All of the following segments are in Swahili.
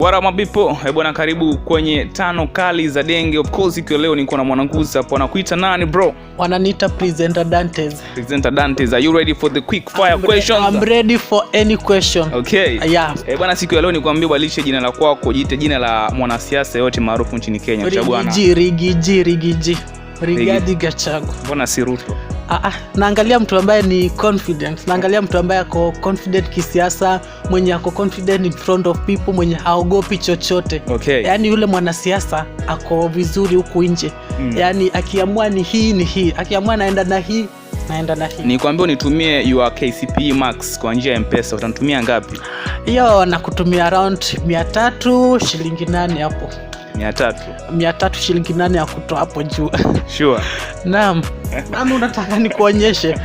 What up, my people? Eh, bwana, karibu kwenye Tano Kali za Denge. Of course, ikiwa leo niko na mwananguza hapo. Anakuita nani, bro? Wananiita Presenter Dantes. Presenter Dantes. Are you ready for the quick fire questions? I'm ready for any question. Okay. Yeah. Eh, bwana, siku ya leo nikwambie ubadilishe jina la kwako, jiite jina la mwanasiasa yote maarufu nchini Kenya. Chagua na. Riggy G, Riggy G, Riggy G. Rigathi Gachagua. Mbona si Ruto? Ah, ah, naangalia mtu ambaye ni confident. Naangalia mtu ambaye ako confident kisiasa, mwenye ako confident in front of people, mwenye haogopi chochote. Yaani yule mwanasiasa ako vizuri huku nje. Yaani akiamua ni hii ni hii, akiamua naenda na hii, naenda na hii. Nikwambie unitumie your KCPE marks kwa njia ya M-Pesa, utanitumia ngapi? Hiyo nakutumia around 300 shilingi 8 hapo. 300. 300 shilingi 8 ya kutoa hapo juu. Sure. Naam. Ama unataka nikuonyeshe?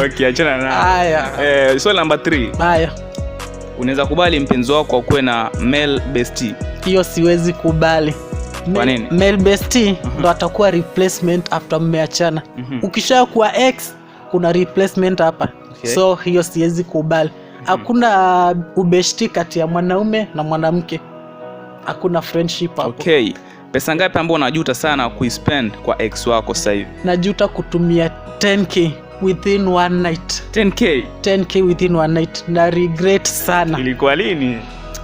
Okay, achana na. Haya. Eh, swali number 3. Haya. Unaweza kubali mpenzi wako akuwe na male bestie? Hiyo siwezi kubali. Kwa nini? Male bestie ndo atakuwa replacement after mmeachana. Ukisha kuwa ex, kuna replacement hapa. So hiyo siwezi kubali. Hakuna ubeshti kati ya mwanaume na mwanamke. Hakuna friendship hapo. Okay. Pesa ngapi ambayo unajuta sana kuispend kwa ex wako sasa hivi? Najuta kutumia 10K within one night. 10K. 10K within one night, na regret sana. Ilikuwa lini?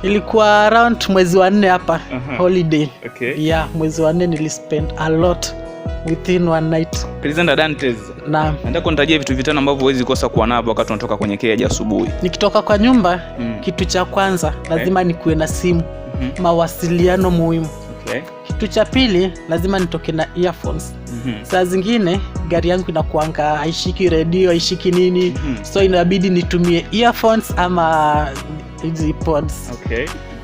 Ilikuwa around mwezi wa nne hapa. Holiday. Yeah, mwezi wa nne nilispend a lot within one night. Presenter Dantes. Na Nataka unitajie vitu vitano ambavyo huwezi kosa kuwa navyo wakati unatoka kwenye keja asubuhi. Nikitoka kwa nyumba, kitu cha kwanza lazima nikuwe na simu. Mawasiliano muhimu. Kitu cha pili, lazima nitoke na earphones. Saa zingine gari yangu inakuanga haishiki redio, haishiki nini, so inabidi nitumie earphones ama hizi pods.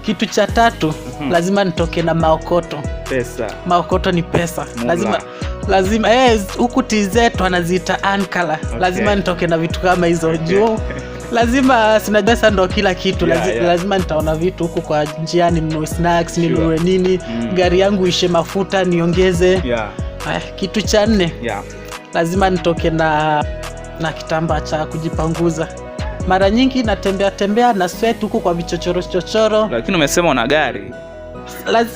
Kitu cha tatu, lazima nitoke na maokoto. Pesa. Maokoto ni pesa. Mula. Lazima lazima, huku TZ wanaziita ankara. Lazima nitoke na vitu kama hizo juu lazima sina pesa ndo kila kitu. Lazima nitaona vitu huku kwa njia, ninunue snacks, ninunue nini, gari yangu ishe mafuta niongeze. Aya, kitu cha nne, lazima nitoke na kitambaa cha kujipanguza. Mara nyingi natembea tembea na sweat huku kwa vichochoro chochoro. Lakini umesema una gari.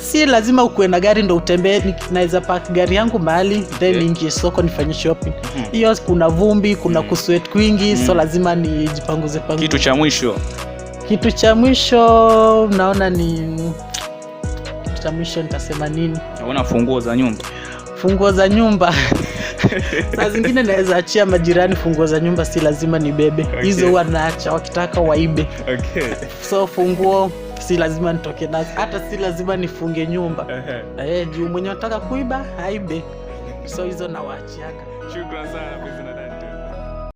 Si lazima ukuwe na gari ndo utembee. Naweza park gari yangu mahali, then niingie soko nifanye shopping. Hiyo kuna vumbi, kuna kusweat kwingi, so lazima nijipanguze panguze. Kitu cha mwisho. Kitu cha mwisho naona ni, kitu cha mwisho nitasema nini? Una funguo za nyumba. Funguo za nyumba, saa zingine naweza achia majirani funguo za nyumba, si lazima nibebe. Hizo huwa naacha, wakitaka waibe. So funguo si lazima nitoke nazo, hata si lazima nifunge nyumba, juu mwenye nataka kuiba aibe, so hizo nawaachiaga. Shukran sana, President.